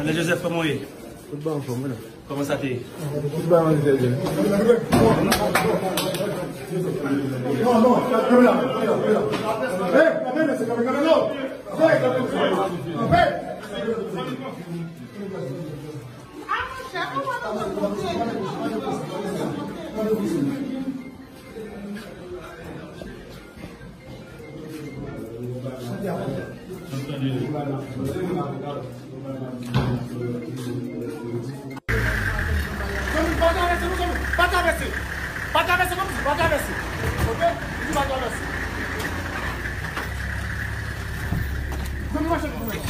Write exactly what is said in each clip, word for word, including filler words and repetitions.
Anèl Joseph, kòman w ye? Tout bagay anfòm, wi. Kòman sa te ye? Tout bagay anfòm, wi. Non, non, kanpe la, kanpe la, kanpe la. Hey, kanpe, mesye, kanpe, kanpe, non. Hey, kanpe, kanpe. Zanmi, pa travèse, non, zanmi. Pa travèse. Pa travèse, non, pa travèse. Ok? Di pa travèse. Zanmi, mache pou mwen.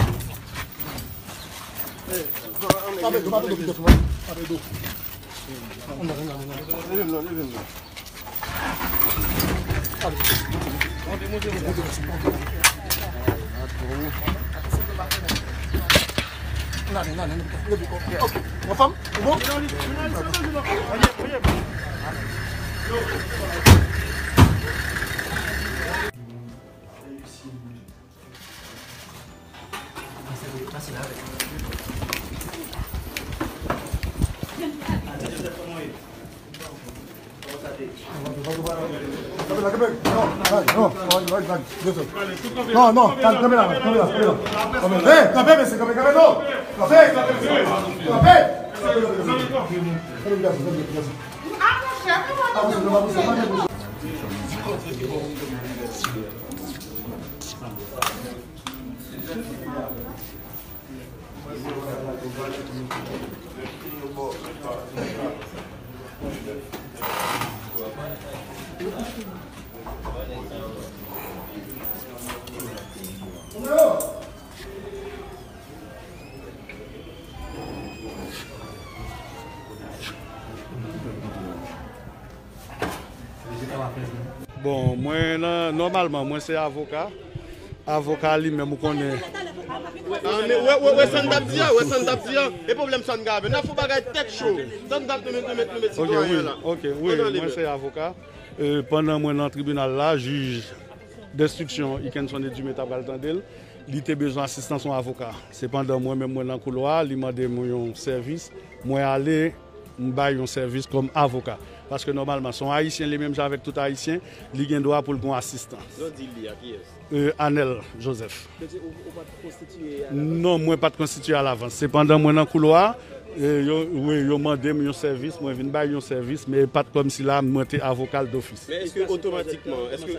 Tape do, pa tande pito, non. Tape do. Leve m non, leve m non. Nane, nane, nane. Ok. Anfòm? Ou bon? Non, non, kanpe la, kanpe la, kanpe la. Hey, kanpe, mesye, kanpe, kanpe, non. Kanpe, kanpe, kanpe, kanpe. Bon, mwen nan, nòmalman, mwen se avoka. Avoka li menm, ou konnen. Ah, men wè, wè, wè sa n t ap di a, wè sa n t ap di a. E pwoblèm sa n gen avè l. N ap fè yon bagay tèt cho. Sa n t ap nou met, nou met, nou met sitwayen an la. Ok, wi, mwen se avoka. E, pandan mwen nan tribinal la, jij denstriksyon Ikenson Edumé ta pral tande l. Li te bezwen asistans yon avoka. Sepandan, mwen menm, mwen nan koulwa, li mande m yon sèvis. Mwen ale, m bay yon sèvis kòm avoka. Paske nòmalman, se yon Ayisyen, li menm jan avèk tout Ayisyen, li gen dwa pou l gen yon asistans. Lè w di li a, kiyès? E, Anèl Joseph. Vle di, ou, ou pa t konstitiye alavans? Non, mwen pa t konstitiye alavans. Sepandan, mwen nan koulwa, e, yo, wi, yo mande m yon sèvis, mwen vin bay yon sèvis, men pa t kòmsi la, mwen te avoka l dofis. Men èske otomatikman, èske...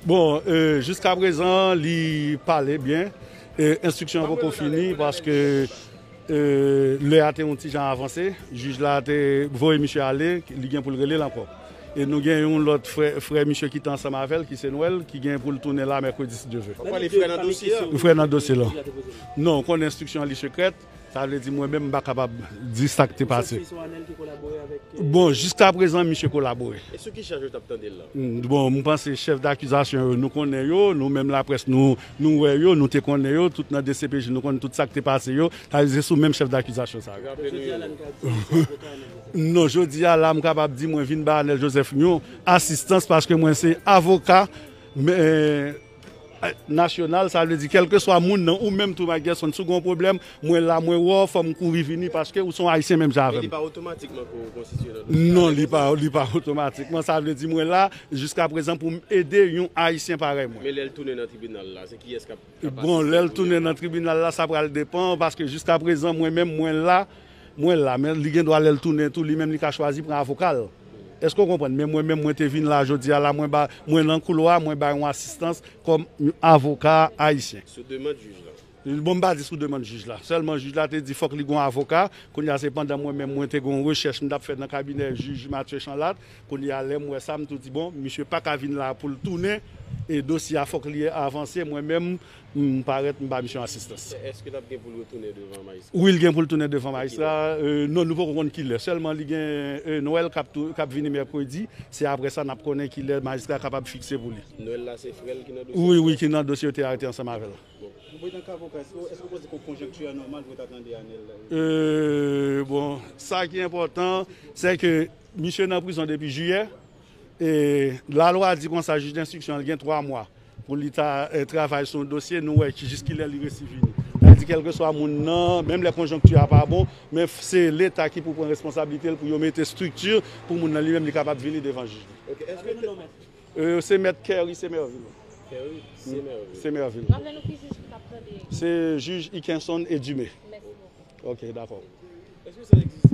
Bon, e, jiskaprezan, li pale byen. E, enstriksyon an poko fini, paske E, lè a te yon ti jan avanse, jij la te voye misye ale, li gen pou l rele l ankò. E nou gen yon lòt frè, frè misye ki te ansanm avè l, ki se Nwèl, ki gen pou l tounen la mèkredi, si Dye vle. W ap pale frè nan dosye a? Frè nan dosye la. Non, ou konnen enstriksyon an li sekrèt, sa vle di mwen menm m pa kapab di sa k te pase. Bon, jiskaprezan, misye kolabore. E sou ki chaj yo t ap tande l la? Mm, bon, m panse chèf dakizasyon yo, nou konnen yo, nou menm laprès, nou, nou wè yo, nou te konnen yo, tout nan D C P J, nou konn tout sa k te pase yo, sa vle di se sou menm chèf dakizasyon sa yo. Raple nou yo. Non, jodi a la, m kapab di mwen vin ba Anèl Joseph yon asistans paske mwen se avoka, men, nasyonal, sa vle di kèlkeswa moun nan, ou menm tou, Mike Gerson, si w gen yon pwoblèm, mwen la, mwen wè w, fò m kouri vini, paske ou se yon Ayisyen menm jan avè m. Men li pa otomatikman ko-, konstitiye nan dosye a? Non, li pa, li pa otomatikman. Sa vle di mwen la, jiskaprezan, pou m ede yon Ayisyen parèy mwen. Men lè l tounen nan tribinal la, se kiyès k ap, k ap asiste moun yo? Bon, lè l tounen nan tribinal la, sa pral depann, paske jiskaprezan, mwen menm, mwen la, mwen la. Men li gen dwa, lè l tounen tou, li menm, li ka chwazi pran avoka l. Èske w konprann? Men mwen menm, mwen te vin la jodi a la, mwen ba, mwen nan koulwa, mwen bay yon asistans kòm yon avoka ayisyen. Sou demann jij la? Bon, m pa di sou demann jij la. Sèlman jij la te di fòk li gen yon avoka. Kounye a se pandan mwen menm mwen te gen yon rechèch m t ap fè nan kabinè jij Mathieu Chanlat. Kounye a lè m wè sa, m tou di, bon, misye pa ka vin la pou l tounen. E dosye a fòk li avanse. Mwen menm, m parèt, m ba misye yon asistans. Èske l ap gen pou l retounen devan majistra? Wi, l gen pou l tounen devan majistra. E, non, nou poko konn kilè. Sèlman li gen, e, Nwèl k ap tou, k ap vini mèkredi. Se apre sa n ap konnen kilè majistra kapab fikse pou li. Nwèl la se frè l ki nan dosye? Wi, wi, ki nan dosye yo te arete ansanm avè l. Bon. Bon, antanke avoka, èske, èske w panse ke konjonkti a nòmal pou yo ta tande Anèl? E, bon, sa ki enpòtan, se ke misye nan prizon depi jiyè. E lalwa di konsa, jij denstriksyon an gen twa mwa pou li ta, e, travay sou yon dosye, nou wè ki, jis kilè li resi vini. Sa vle di kèlkeswa moun nan, menm lè konjonkti a pa bon, men se Leta ki pou pran responsablite l pou yo mete estrikti pou moun nan li menm li kapab vini devan jij li. Ok, èske te- Euh, se mèt Kerry Semerville. Kerry Semerville. Semerville. Raple nou ki jij ki t ap tande. Se jij Ikenson Edumé. Mèsi bokou. Ok, dakò. Èske sa egziste?